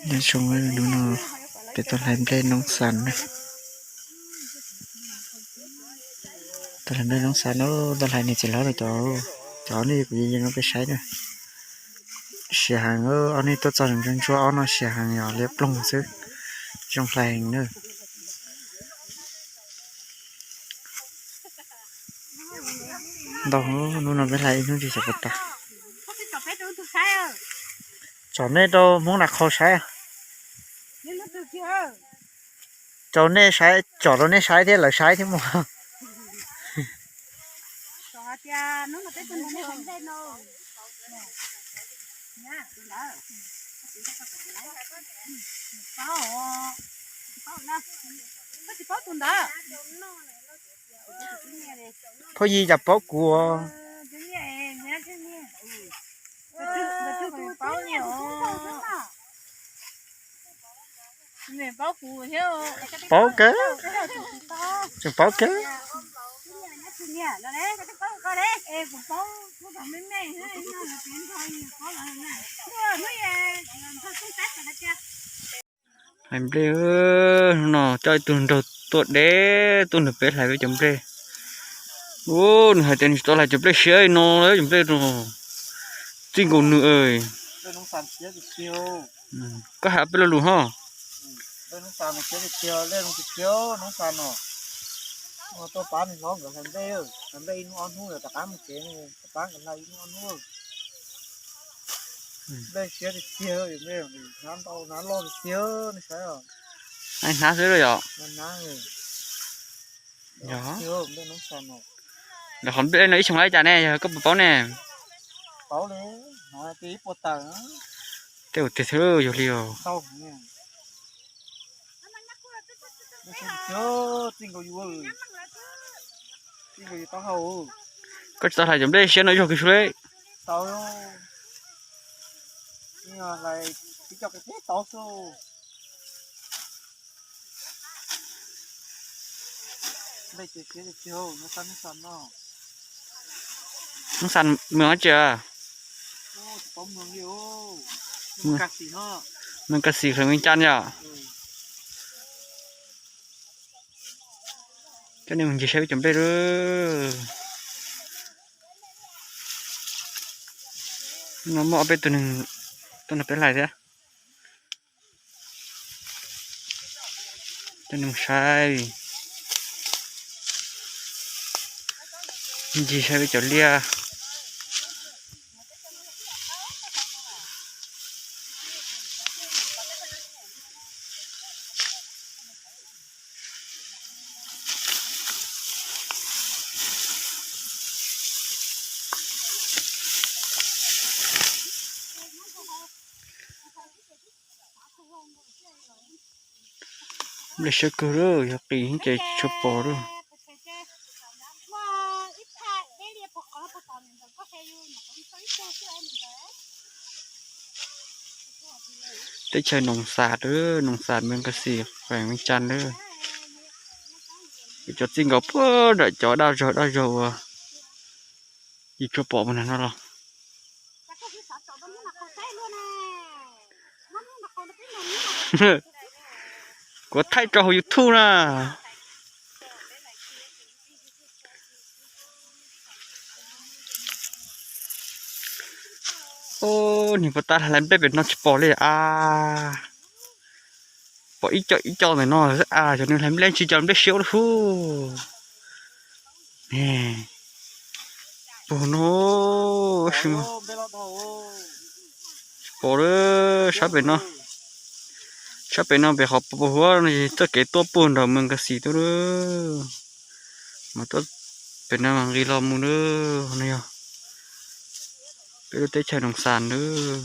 Nyob zoo, hnub no peb tuaj hlais nplej noob xas na. Tuaj hlais nplej noob xas no, tuaj hlais niam txiv hlob no cov, cov nej kuv yeej no peb saib na. Siav heev, ob nej tuaj txog ntsuab ntsuab ob no siav heev, yog liab ploog xwb, zoo hlais heev na. Ntau, hnub no peb hlais ib hnub tsis xav puas tas. Tsom nej rau Hmoob Nas Khau saib. Rau nej saib, tsom rau nej saib thiab lawv saib thiab mas. Phooj ywg cas paub kuv. Paub kawg, tseem paub kawg. Hais nplej, hnub no coj ib tug nraug tuaj deb tuaj nrog peb hlais peb cov nplej. Ub, nws hais tias nws tsis tau hlais cov nplej siab no, cov nplej no txij nkaus nws. Koj hais ob peb lo lus ho. Hnab xwb yom. Yog, lawv qhov nplej no ib xyoo li cas ne, yog koj puas paub ne? Tej ua tiag thiab yog li os. Koj tsis tau hlais cov nplej siab no ib zaug kiag su li. Noob xas, mws dab tsi? Mws Kas Xis, Xeev Vias Cas yom. Coj nej mus ncig saib peb cov nplej lawm. No muaj ob peb tug neeg tuaj nrog peb hlais thiab. Coj nej mus saib, ncig saib peb cov liaj. Nplej siab kawg lawm, yog qis ces tshua pom lawm. Teb chaws Noos Xas lawm, Noos Xas, Mws Kas Xis, Xeev Vias Cas lawm. Cov txij nkaus puag nram cov daj zog daj zog uas yus tsuas pom mus nag no los. Kuv thaij rau hauv YouTube na. Ub, niag puag ta hlais nplej pem no tsis pom li a. Pom ib co ib co ntawm no a, cov nws hlais nplej tsis cov nplej siab ua lub hub. Puag no tsis pom lawm, sab pem no. Sab pem no pem qhov puag huab no txoj kev tuaj puag nram Mws Kas Xis tuaj lawm. Mas tuaj pem no mas nqis los mus lawm no yog peb lub teb chaws Noos Xas lawm.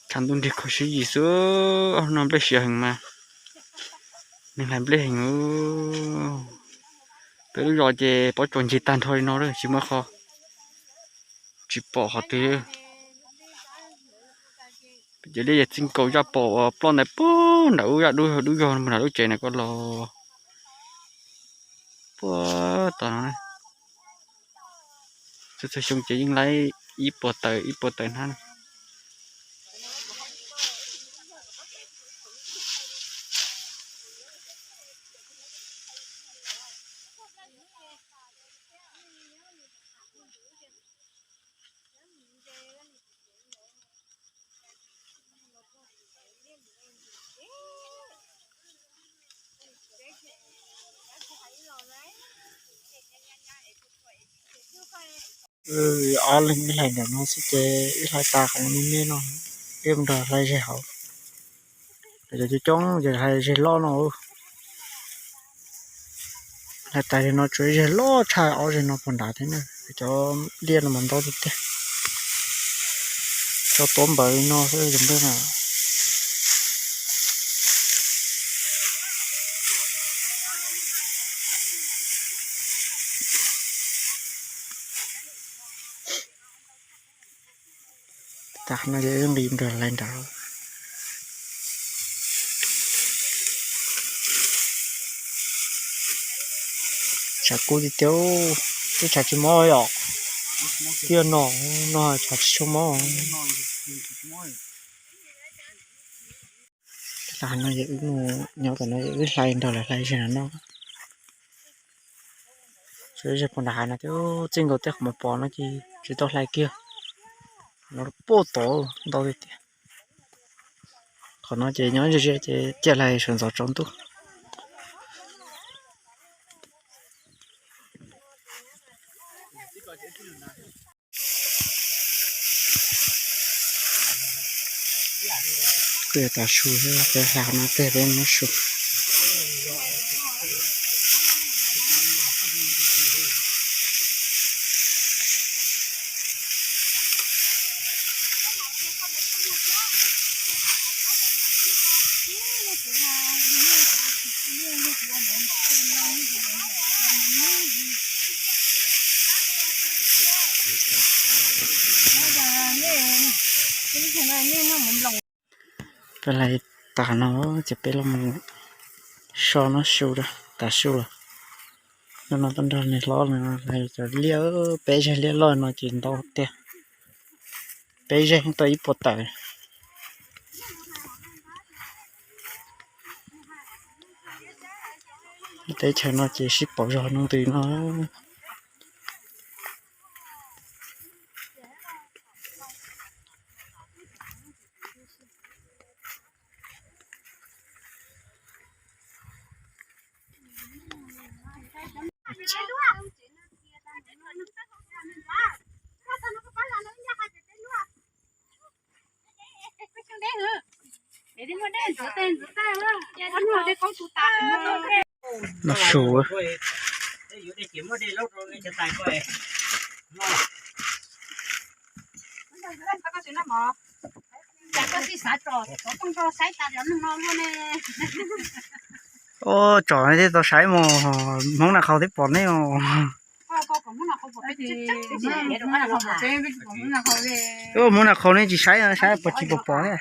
Tshav ntuj nrig kho siab yim xwb, no nplej siav heev mas neeg hlais nplej heev. Peb lub zos ces pob tsuas ncig tag nrho li no lawm, tsis muaj qhov, tsis pom qhov twg. Peb cov liaj ces txij nkaus zaj pom uas ploj ntais puag nram ub, zaj dub dub zog mus nram lub tsev na koj los puag tom no. Txhua txhua xyoo ces yeej laib ib puas tawm ib puas tawm hnab. Ob leeg wb hlais ntawm no xwb ces wb hlais tas qhov me me no, wb mus nrog hlais zeg hauv. Cov coob coob ces hlais zeg loj no. Hlais tas zeg no tsuas zeg loj tshaj ob zeg no puag nrad thiab na. Cov liaj no mas ntau tiag tiag. Cov tuav npaws li no xwb cov npej na. Tag no ces wb nqis nrog hlais nrad. Tshav kub tiag tiag, twb tshav tsis mob yom. Tiag no, no tshav tsis tshua mob. Tag no ces wb mus nyob tom no ces wb hlais nrog lawv hlais zeg no no. Tsuas zeg puag nram hav no thiab, txij nkaus tej qhov muag pom no ces tsis tau hlais kiag. No puag tod ntau tiag tiag. Qhov no ces nyob ze ze ces ciaj hlais sawv ntxov tsaus ntuj. Kuj yog tas su thiab, peb hlais qhov no tej peb muab su. Peb hlais tas no ces peb los mus so no su, tas su lawm. No no tuaj nrog niag hlob no hlais cov liaj, peb zeg liaj loj no ces ntau tiag. Peb zeg tau ib puas tawm. Teb chaws no ces sib pauv zog no ntws no. No su. Ua tsom nej thiaj tau saib mas, Hmoob Naj Qhau twb pom nej os. Ua Hmoob Naj Qhau nej tsis saib, saib puas tsis pom pom ne.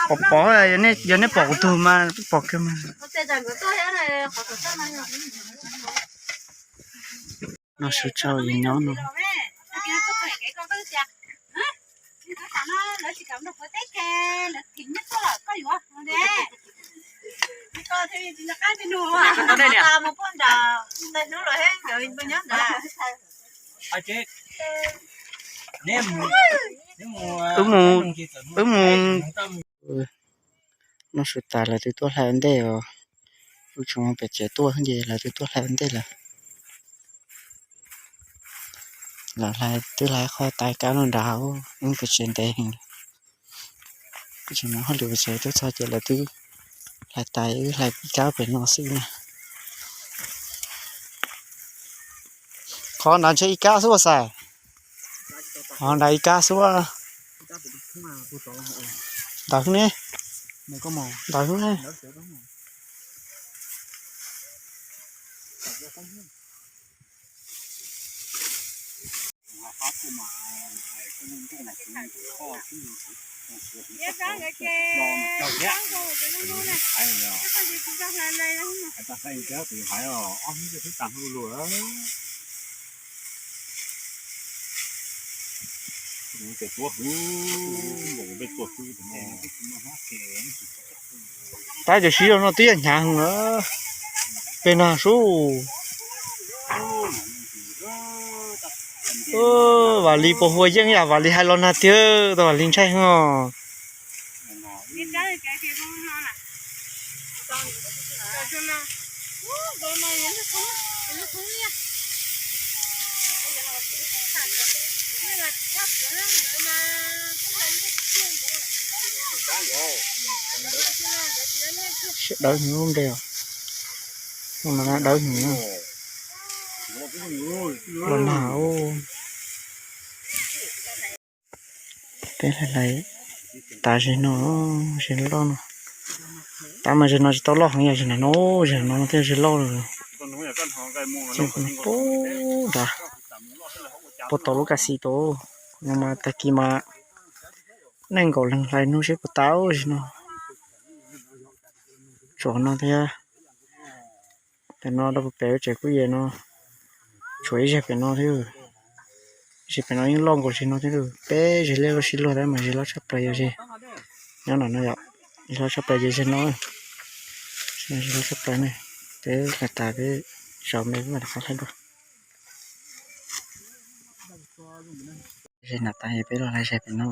Pom pom, yog nej pom kuv tug mas pom kiag mas. No su tsau nyob no. Wb mus, wb mus, no su tas lawv twb tuaj hlais ua ntej os. Wb tsis mus pem tsev tuaj ces lawv twb tuaj hlais ua ntej lawm. Lawv hlais twb hlais qhov tais kab no nrad, wb pem tsev ntev heev. Wb tsis mus hauj lwm pem tsev, twb txog ces lawv twb hlais tais, wb hlais ib kab pem no xwb na. Qhov nrad ntshe ib kab xwb ua xais. Qhov nrad ib kab xwb. Ntawd ne. Ntawd ne. Tab cov siv zog no twb yog hnyav heev na. Peb no sub. Vam Lis puas hua yeej yam Vam Lis hais los nag tiag, tau Vam Lis ntshai heev os. Siab dawb heev lub npe os. Dawb heev los nag. Peb hlais tav zes no, zes loj no. Tav mas zes no tsis tau loj heev, yog zes no, zes no thiaj zes loj lawm. Pub nrad, puas tau lub kas xim tau. No mas tag kis mas nees nkaum leeg hlais hnub seb puas tau zes no. Tsuas no thiab. Pem no rau pem tsev kuj yem no, tshuav ib zeg pem no thiab. Zeg pem no yeej loj nkaus zeg no thiab. Peb zeg liaj loj sib luag tab mas zeg loj tshaj plaws yog zeg nyob no no yom. Zeg loj tshaj plaws yog zeg no, zeg loj tshaj plaws ne. Peb hlais tas peb zaum me peb mam rov qab hlais dua. Zeg na tas peb los hlais zeg pem no.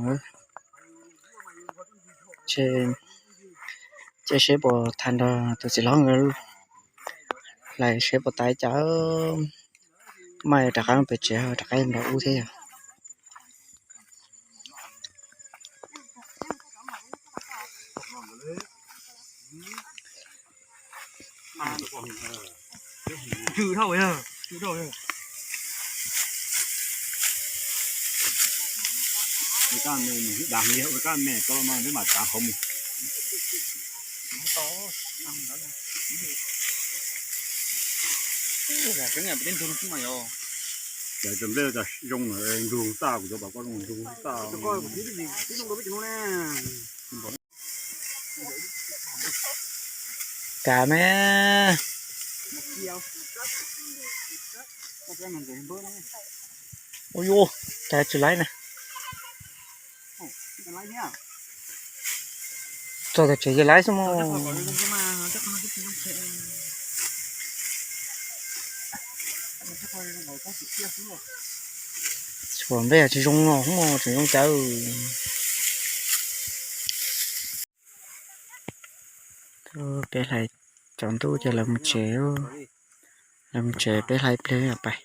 Ces seb puas tau nrog tus txiv hlob nkawd hlais seb puas tau cas, mas rov qab pem tsev rov qab nrog ub thiab yog. Cov nplej zoo, ntug tag, kuv cov pam koj zoo ntug tag. Kav me. Ua yuav, cas tsis laib na. Txog tom tsev ces laib xwb mog. Tsis pom nplej tsis zoo no, tseem zoo cas. Peb hlais tsaus ntuj ces lawv mus tsev, lawv mus tsev peb hlais ib pliag pais.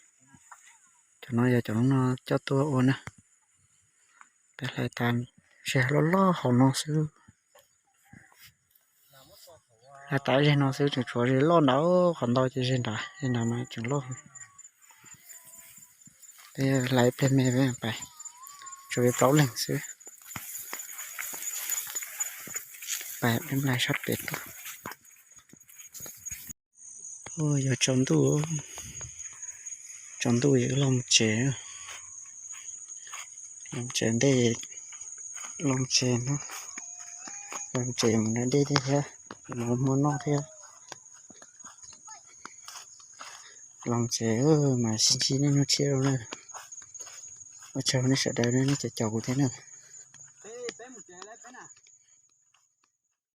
Cov no yog cov no coj tuaj ua na. Peb hlais tas, zeg loj loj hauv no xwb. Hlais tas zeg no xwb, tseem tshuav zeg loj nrad, qhov ntau ces zeg nrad, zeg nrad mas tseem loj. Peb hlais ib pliag me peb pais, tshuav peb plaub leeg xwb. Pais peb mus hlais sab pem tuaj. Yog tsaus ntuj, tsaus ntuj yog wb los mus tsev, los mus tsev ntej, los mus tsev no, los mus tsev mus da dej thiab, mus hmo noj thiab. Los mus tsev mas sib ntsib nej hnub tshiab rau na. Ua tsaug nej sawv daws nej cov caum kuv thiab na.